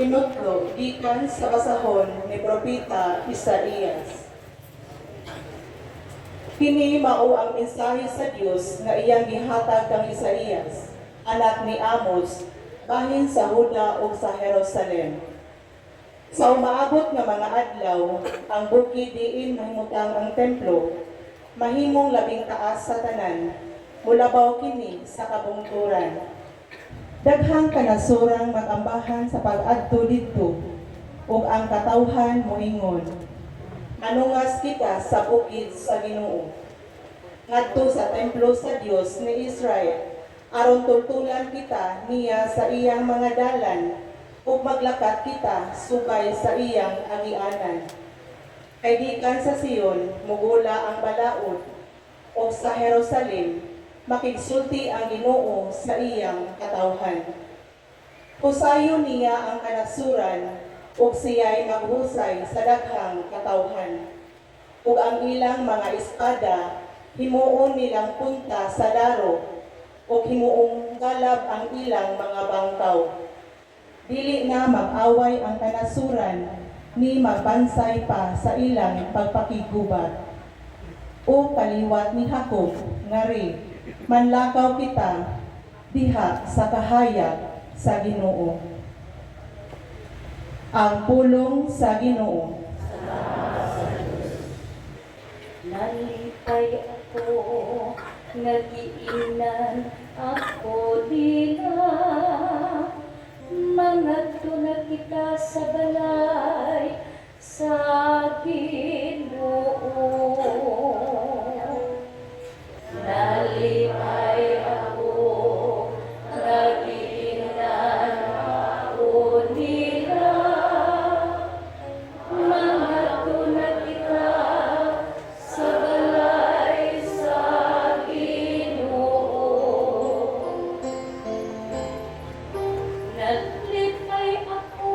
Pinutlo gikan sa basahon ni Propeta Isaías. Kini mao ang mensahe sa Dios nga iyang gihatag kang Isaías, anak ni Amos, bahin sa Huda ug sa Jerusalem. Sa umaabot nga mga adlaw, ang bukid diin mahimutang ang templo, mahimong labing taas sa tanan, mulabaw kini sa kabungturan. Daghang kanasurang mag-ambahan sa pag-adto didto, ug ang katawhan moingon, "Manungas kita sa bukid sa Ginoo, ngadto sa templo sa Dios ni Israel, aron tultulan kita niya sa iyang mga dalan ug maglakat kita subay sa iyang agianan. Kay gikan sa Sion mugula ang balaod, ug sa Jerusalem makigsulti ang Ginoo sa iyang katawhan. Husayon niya ang kanasuran ug siya'y maghusay sa daghang katawhan. Ug ang ilang mga espada himuon nilang punta sa daro ug himuong galab ang ilang mga bangkaw. Dili na mag-away ang kanasuran ni magbansay pa sa ilang pagpakiggubat. O kaliwat ni Jacob, ngari, manlakaw kita diha sa kahayag sa Ginoo." Ang pulong sa Ginoo. Nalipay ako, nga giingnan ako nila, "Mangadto na kita sa balay sa Ginoo." Nalipay ako, nga giingnan ako nila, "Mangadto na kita sa balay sa Ginoo." Naglipay ako.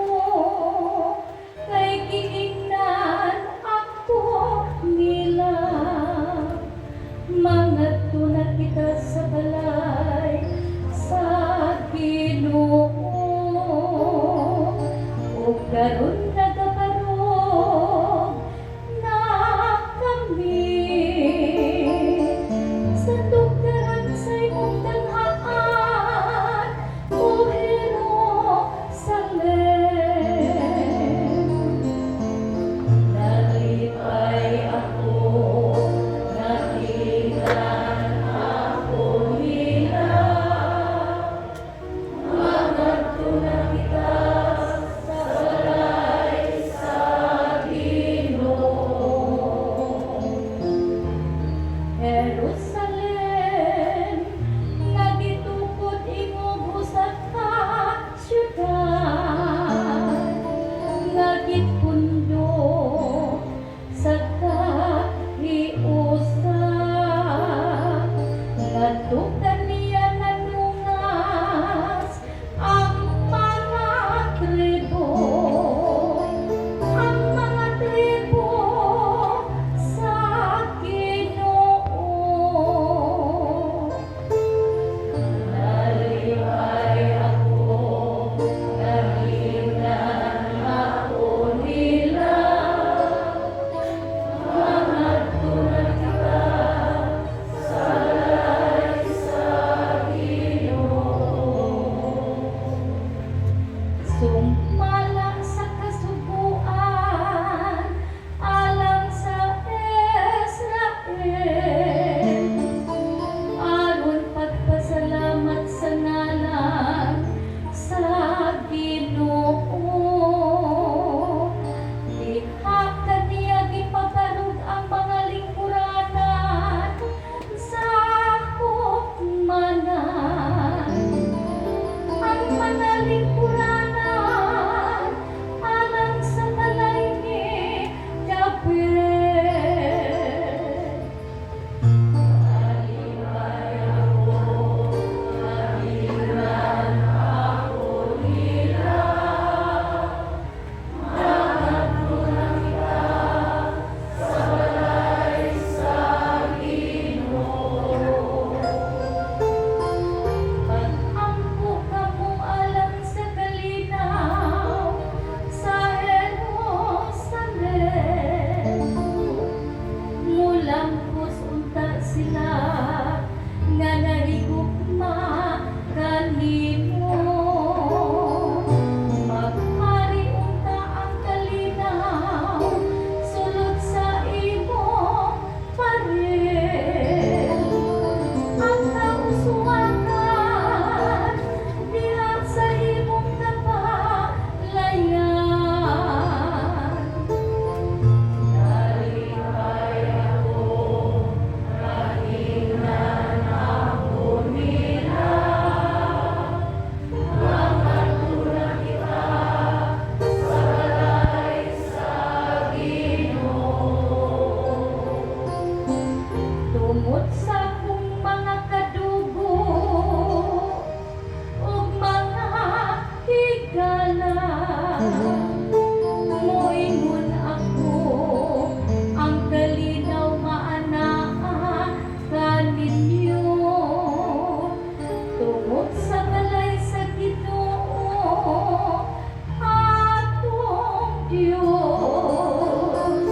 Dios,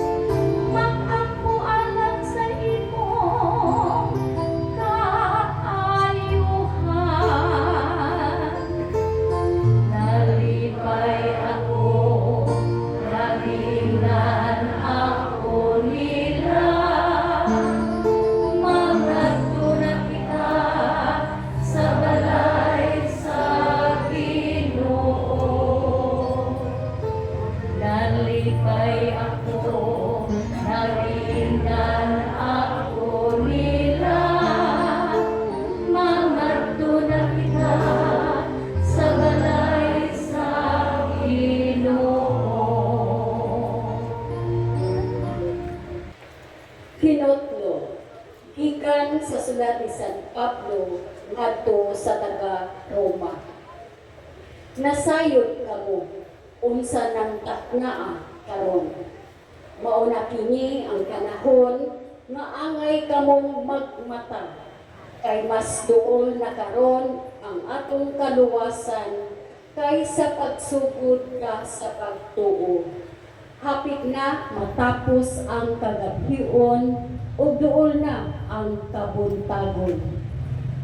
mag-ampo alang sa imong kaayuhan. Nalipay ako, nagiingnan ako nila. Mangadto na kita sa balay sa Ginoo. Nalipay ako, nagiingnan ako nila. Mangadto na kita sa balay sa Ginoo. Hinotlo, gikan sa sulat ni San Pablo ngadto sa taga Roma. Nasayod kamo unsa nang taknaa karon. Mao na kini ang panahon nga angay kamong magmata kay mas duol na karon ang atong kaluwasan kaysa pagsugod ka sa pagtuo. Hapit na matapos ang kagabhion ug duol na ang kabuntagon.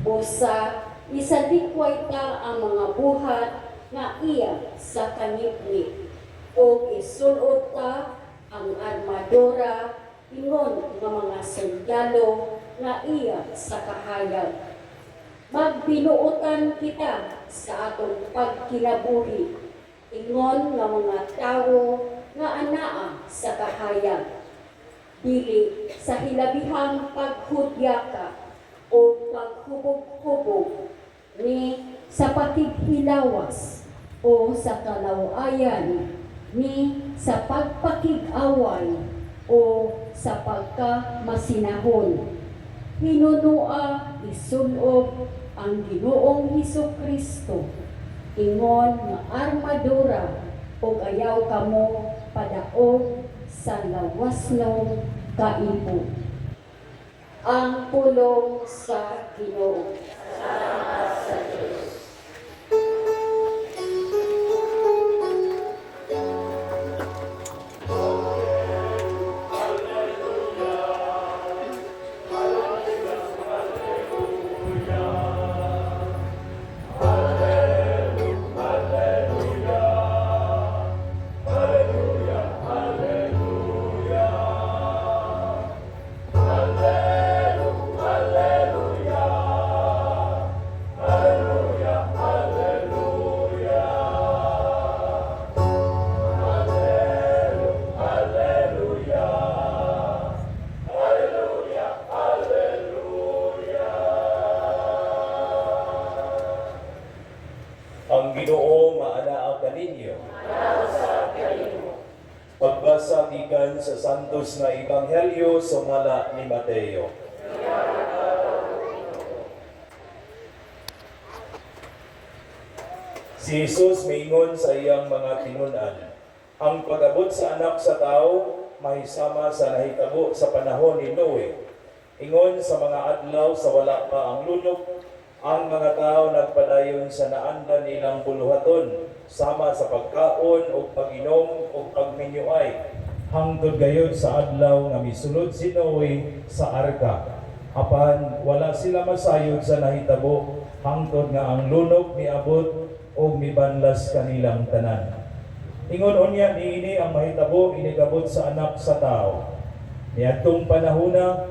Busa isalikway ta ang mga buhat nga iya sa kangitngit ug isulod ta ang armadura ingon nga mga sundalo nga iya sa kahayag. Magbinuotan kita sa atong pagkinabuhi ingon nga mga tawo nga anaa sa kahayag, dili sa hilabihang paghudyaka o paghubog-hubog ni sa pakighilawas o sa kalawayan ni sa pagpakig-away o sa pagkamasinahon. Hinunua isulob ang Ginoong Hesus Kristo ingon nga armadura ug ayaw kamo padaog sa lawasnong kaibo. Ang pulong sa Ginoo. Ang Ginoo maanaa kaninyo. Pagbasa gikan sa Santos nga Ebanghelyo sumala ni Mateo. Si Jesus miingon sa iyang mga tinun-an, "Ang pag-abot sa Anak sa Tao mahisama sa nahitabo sa panahon ni Noe. Ingon sa mga adlaw sa wala pa ang lunok, ang mga tao nagpadayon sa naandan nilang buluhaton, sama sa pagkaon ug pag-inom ug pagminyuay, hangtod gayud sa adlaw nga misulod si Noe sa arka. Apan wala sila masayod sa nahitabo hangtod nga ang lunok miabot ug mibanlas kanilang tanan. Ingon unya niini ang mahitabo inigabot sa Anak sa Tao. Niadtong panahona,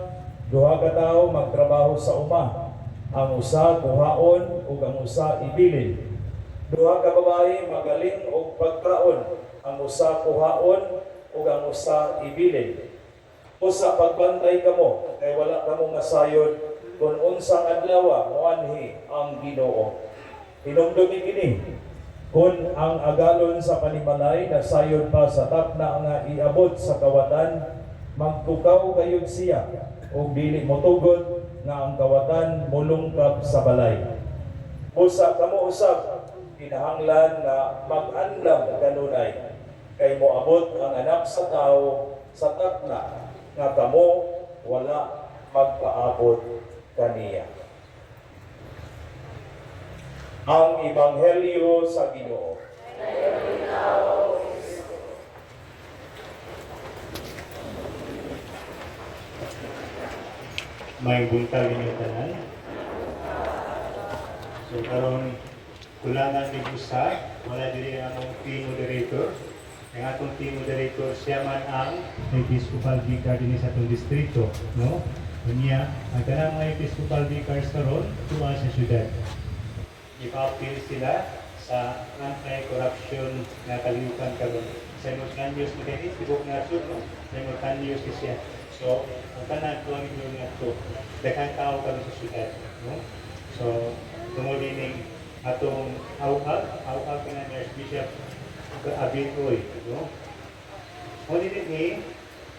duha ka tawo magtrabaho sa uma. Ang usa kuhaon ug ang usa ibilin. Duha ka babayi magaling og pagkaon. Ang usa kuhaon ug ang usa ibilin. Usa pagbantay kamo kay wala kamo masayod kung unsang adlaw moanhi ang Ginoo. Hinumdumi kini, kung ang agalon sa panimalay nasayod pa sa takna nga iabot sa kawatan, magtukaw gayud siya ug dili motugot nga ang kawatan molungkab sa balay. Usa kamo usab kinahanglan nga mag-andam kanunay kay moabot ang Anak sa Tao sa takna nga kamo wala magpaabot kaniya." Ang Ebanghelyo sa Ginoo. Maayong buntag inyong tanan. So karon kulangan ni usa, wala diri ang among team moderator. Ang atong team moderator, siya man ang Episcopal Vicar dinhi sa atong distrito, no? Unya, ang tanang mga Episcopal Vicars karon tuwa sa syudad. Ipa-appeal sila sa anti-corruption na kalihukan karon. Simultaneous na kini, tibok nasod, no? Simultaneous ni siya. So, ang tanan tuwa ninyo nga to. Daghang tao karon sa syudad, no? So, tungod dining atong awhag, awhag ka na ni Archbishop Abin Uy, no? Mo din ni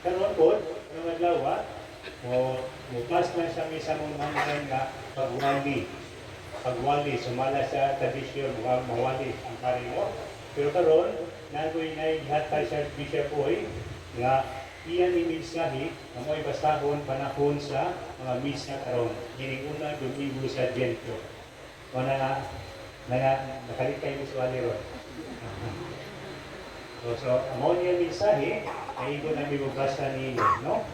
karon pod, nga adlaw, mo mo pass man sa misa mong mga nga pagwali. Pagwali, sumala sa tradisyon, mawali ang pari mo. Pero karon, nagoy na gihatag sa Archbishop Uy nga iyan ni mensahe nga mo'y basahon panahon sa mga misa karon kining unang Domingo sa Adviento. Wala na na nakalikay ni Suwali ron. So, mao niya mensahe, naigo na mibasa ni, no?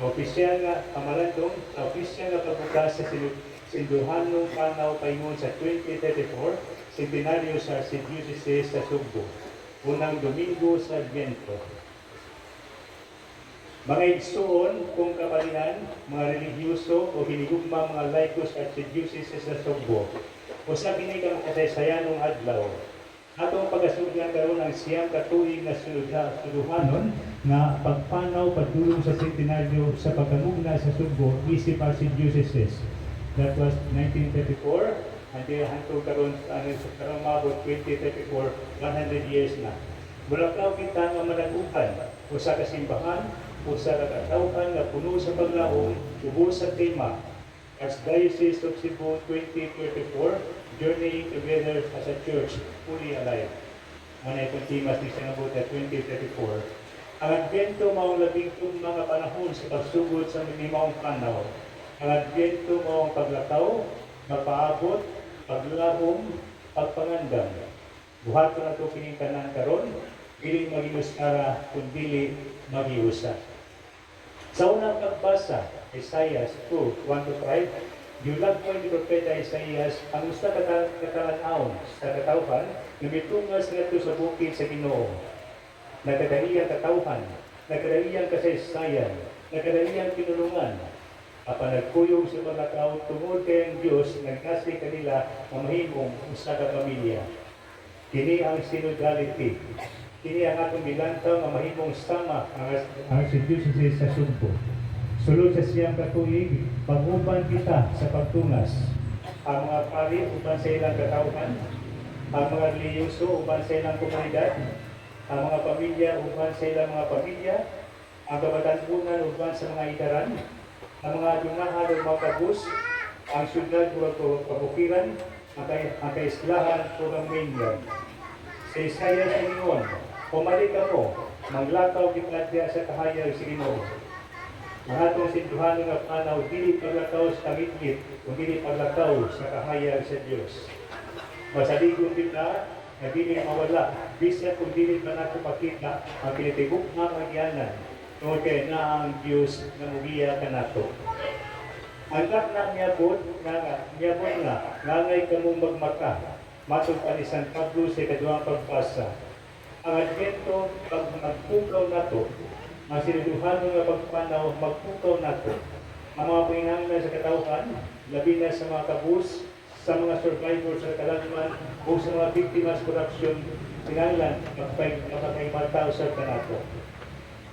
Opisyal nga pamalandong, sa opisyal nga pagbukas sa sinduhanong panaw paingon sa 2034, centenaryo sa Archdiocese sa Sugbo. Unang Domingo sa Adviento. Mga igsuon kung kapalinan, mga relihiyoso o hinigugma mga laikos at Archdiocese sa Sugbo. Usa kini ka makasaysayanong adlaw. Atong pagasugdan karon ang 9 ka tuig nga suluhanon nga pagpanaw padulong sa centenaryo sa pagkamugna sa Sugbo isip Archdiocese. That was 1934 until hantong karon, ano, karon maabot 2034, 100 years na. Mulakaw kita nga managuhan, usa ka simbahan, usa ka katawhan nga puno sa paglaom, ubos sa tema Archdiocese of Cebu 2024, Journeying Together as a Church Fully Alive. Mao na itong tema ni siya nabot at 2034. Ang Adbyento mao ang labing tugma nga panahon sa pagsugod sa maong panaw. Ang Adbyento mao ang paglakaw, mapaabot, paglaom, pagpangandam. Buhaton nato kining tanan karon, dili maginuskara kun dili magiusa. Sa unang pagbasa, Isaiah 2, 1 to 5, giulagway ni Propeta Isaias ang usa ka katalan-awon sa katawhan nga mitungas ngadto sa bukid sa Ginoo. Nagkadaiyang katawhan, nagkadaiyang kasaysayan, nagkadaiyang pinulungan. Apan nagkuyog sa paglakaw tungod kay ang Dios nagkasi kanila nga mahimong usa ka pamilya. Kini ang synodality. Kini ang atong gilantaw nga mahimong sama ang Archdiocese sa Sugbo. Sulod sa 9 ka tuig, pag-uban kita sa pagtungas. Ang mga pari uban sa ilang katawhan, ang mga relihiyoso uban sa ilang komunidad, ang mga pamilya uban sa ilang mga pamilya, ang kabatan-unan uban sa mga idaran, ang mga adunahan o mga kabus, ang syudad o kabukiran, ang kaislahan o ang mainland. Sa Isaiah sa ingon, "Humali kamo, maglakaw kita diya sa kahayag sa Ginoo." Ang atong sinduhanon nga panaw, dili paglakaw sa kangitngit, kung dili paglakaw sa kahayag sa Dios. Masaligon kita nga dili mawala, bisan kung dili pa nato makita ang kinatibuk nga kagyanan, tungod kay naa ang Dios nga mugiya kanato. Ang na miabot nga miabot nga ngangay kamong magmata matod pa ni San Pablo sa ikaduhang pagbasa. Ang Adbyento pag magpukaw nato, ang sinuduhanon nga pagpanaw magpukaw nato. Ang mga panginahanglan sa katawhan, labi na sa mga kabus, sa mga survivor sa kalanman o sa mga biktima sa korupsyon, kinahanglan makapay usab kanato.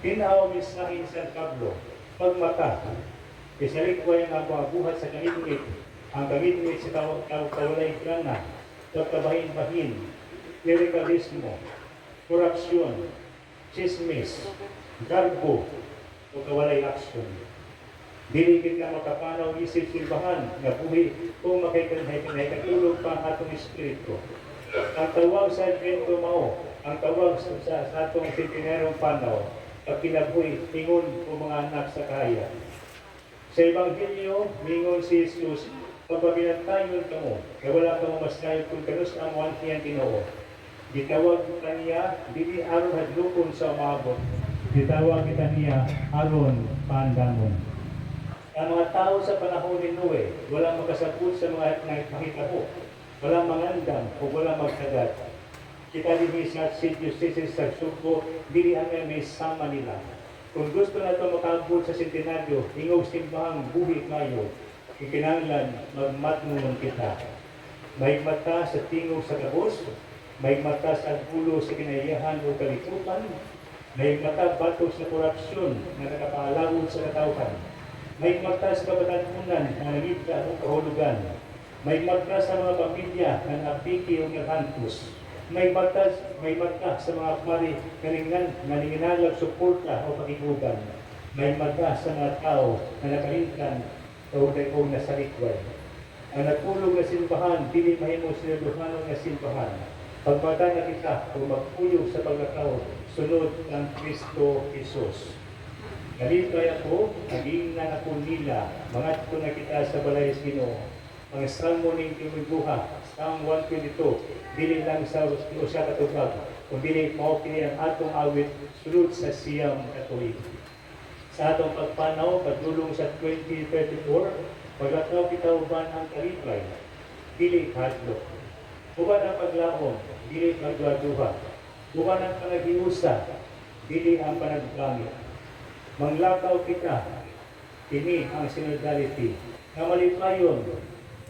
Tinaw mensahe ni San Pablo, pagmata. Isalikway ang mga buhat sa kangitngit, ang kangitngit sa kawalay gana, pagkabahin-bahin, klerikalismo, korupsyon, chismis, garbo, o kawalay aksyon. Dili kita makapanaw isip simbahan nga buhi kung makaikanhay katulog pa ang atong espiritu. Ang tawag sa Advento mao, ang tawag sa atong sentenaryong panaw, pagkinabuhi, ingon o mga anak sa kahayag. Sa Ebanghelyo, mingon si Jesus, "Pagpabinantayon kamo, kay wala kamo masayod kung kanus ang moanhi ang Ginoo." Gitawag kita niya, dili aron hadlokon sa umaabot. Gitawag kita niya aron paandamon. Ang mga tao sa panahon ni Noe, wala makasabot sa mga nahitabo, wala mangandam o wala magsagat. Kita dinhi sa Archdiocese sa Sugbo, dili angay may sama nila. Kung gusto nato makaabot sa sentenaryo, ingog simbahang buhi kayo, ikinahanglan magmatngon kita. May mata sa tingog sa kabus, may mata sa gulo sa kinaiyahan o kalikupan, may mata batok sa korupsyon na nakapaalawod sa katawhan, may mata sa kabatan-unan na nangita o kahulugan, may mata sa mga pamilya na naapiki o naghantos, may mata sa mga pari nga ninginahanglag suporta o pakiguban, may mata sa mga tao na nakalingkan o o nasalikway. Ang nagpulong nga simbahan, dili mahimo sinuluhanon nga simbahan. Pagmata na kita o magpuyog sa paglakaw, sunod ang Kristo Jesus. Nalipay ako, naging ako nila, mangadto na kita sa balay sa Ginoo. Ang salmo ning Timiguha, Psalm 122, dili lang sa usa ka tubag, kundi mao kini ang atong awit sulod sa 90 ka tuig. Sa atong pagpanaw, padulong sa 2034, paglakaw kita uban ang kalipay, dili hadlok. Uban ang paglaom, dili pagduha. Uban ang panaghiusa, dili ang panaggamit. Manglakaw kita, kini ang synodality. Nga malipayon,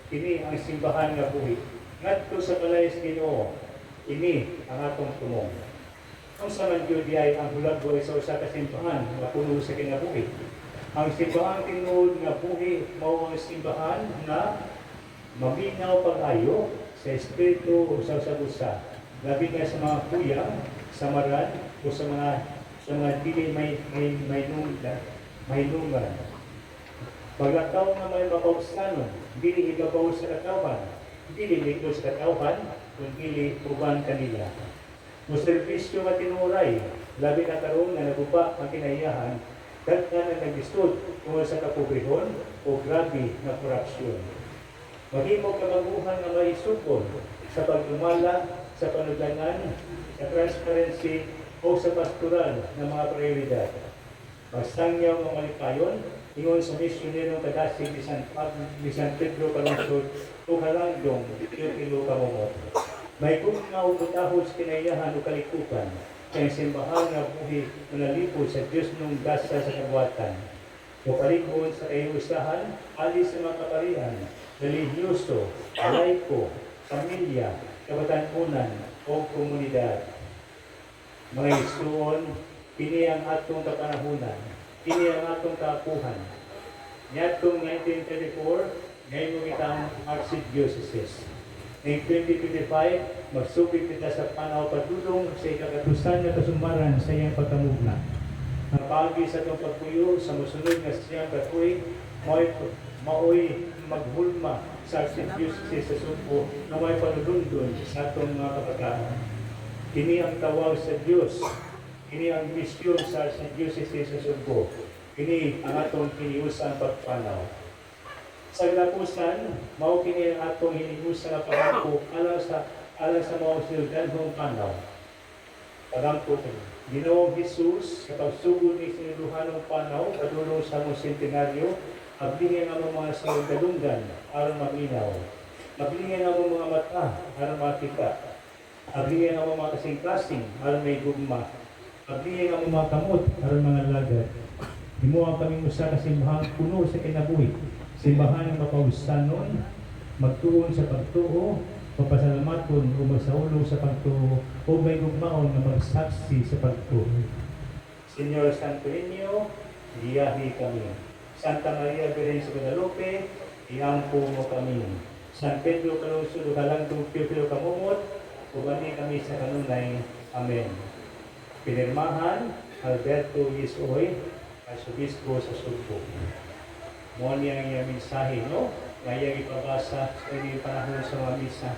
kini ang simbahan nga buhi. Ngadto sa balay sa Ginoo, kini ang atong tumong. Unsa man gyud ay ang hulagway sa usa ka simbahan nga puno sa kinabuhi? Ang simbahan tinuod nga buhi mao ang simbahan nga maminaw pag-ayo sa espiritu o sa usag-usa. Labi na sa mga kuyang, samaran o sa mga dili may nungda, may nungan. Paglakaw nga may makaugsanon, dili ibabaw sa katawhan, dili likod sa katawhan, kundi uban kanila. Mo serbisyo nga tinuray, labi na karon nga naguba ang kinaiyahan, daghan ang naglisod tungod sa kapobrehon o grabe nga korupsyon. Maghimo kabaguhan nga maisukon sa pagdumala, sa panudlanan, sa transparency o sa pastoral ng mga prioridad. Magsangyaw nga malipayon, ingon sa misyunerong kadasig ni San Pedro Calungsod o Halangdong, Teofilo Camomot. May gugma o butahod sa kinaiyahan o kalikupan, kay simbahan nga buhi manalipod sa Diyos nung gasa sa kabuhatan. O kalig-on sa kaiusahan, alis sa mga kaparian, relihiyoso, laiko, pamilya, kabatan-unan, o komunidad. Mga igsuon, kini ang atong kapanahunan, kini ang atong kaapuhan. Niadtong 1934, ngayon mo kita ang Archdiocese. Ngayong 2025, magsugid kita sa panaw padulong sa ikakatusan nga kasumbaran sa iyang pagkamugna. Ang paagi sa atong pagpuyo sa mosunod nga 90 ka tuig, maoy maghulma sa Archdiocese sa Sugbo na may panulundon sa atong mga kabataan. Kini ang tawag sa Dios. Kini ang misyon sa Archdiocese sa Sugbo. Kini ang atong hiniusang pagpanaw. Sa katapusan, mao kini ang atong hiniusa nga pangako alang sa mga sinuldanhong panaw. Pagampo kini. Ginoong Jesus, sa pagsugod ni sinuluhanong panaw, padulong sa among sentenaryo, ablihin ang among mga dalunggan aron maminaw. Ablihin ang among mga mata aron makita. Ablihin ang among mga kasing-kasing aron may gugma. Ablihin ang among mga kamot aron mga lagad. Himoa kaming usa ka simbahang puno sa kinabuhi. Simbahan nga makaugsanon, magtuon sa pagtuo, mapasalamaton o magsaulog sa pagtuo, o may gugmaon nga magsaksi sa pagtuo. Señor Santo Niño, giyahi kami. Santa Maria Virgen sa Guadalupe, iampo mo kami. San Pedro Calungsod ug Halangdong Teofilo Camomot, ubani kami sa kanunay. Amen. Pinirmahan, Alberto Uy, Arsobispo sa Sugbo. Mo niya ang iyang mensahe, no? Nga iyang ipabasa sa inyong panahon sa mga misa.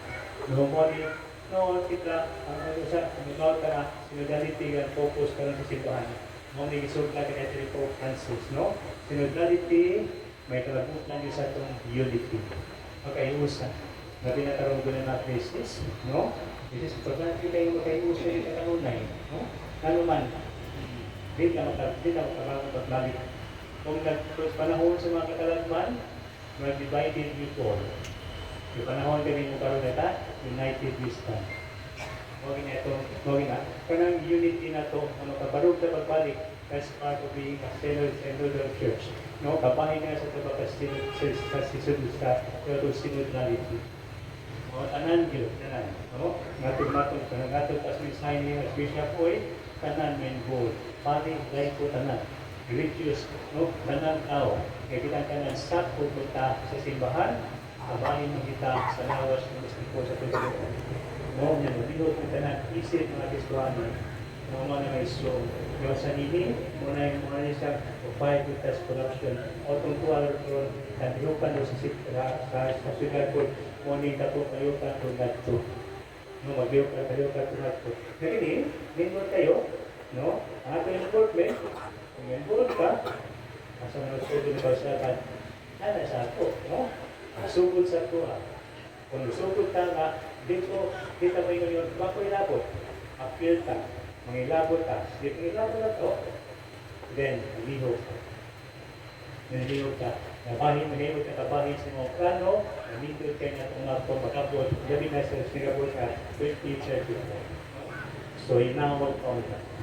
No, mo ni, no, kita, ang ano sa, ang ka na, synodality ang focus karon sa simbahan. Mo ni gisulta kay ni Pope Francis, no? Synodality, may kalabutan yun sa atong unity. Magkaiusa. Labi na karon na na crisis, no? This is importante kayo magkaiusa yung kanunay, no? Ano man, di na makabangon pagbalik. Kung nag panahon sa mga katalagman, mga divided we fall. Yung panahon kami mo karon na, united we stand. Mao gina ito, mao gina kanang unity na to, ang makabarog ta pagbalik as part of being a synod and synodal church. No, kabahin na sa tabaka synod sa synod sa sa synodality. O, tanan gyud, tanan. No? Ngatong matong sa ngatong pas mensahe ni Archbishop Oy, tanan may involved. Pari, laiko, tanan. Religious, no? Tanan tao. Kaya kita tanan sakto punta sa simbahan, kabahin mo kita sa lawas ng mistiko sa tubig. No, yan, lihok ng tanan, isip mga Kristohanon, no, mga may so, yung sa nini, muna yung muna siya, o fight with test corruption, o tungtual ron, nalihukan do sa sa sa syudad ko, mo ni kato kayo ka to ngadto. No, maglihok ka kayo ka to ngadto. Kaya ini, lingkod kayo, no, ang atong involvement, kung involved ka, asa na sugod ba sa kan, ana sa ako, no? Sugod sa ako, ah. Kung sugod ka nga, dito, kita mo yun, bako ilabot, appeal ta, mangilabot ta, di mangilabot na to, then, lihok ka. Nalihok ka. Nabahin, nalihok ka, kabahin sa mga plano, nalindot kayo na itong mga makabot, gabi na sa Singapore sa 2034. So, inawag pa na.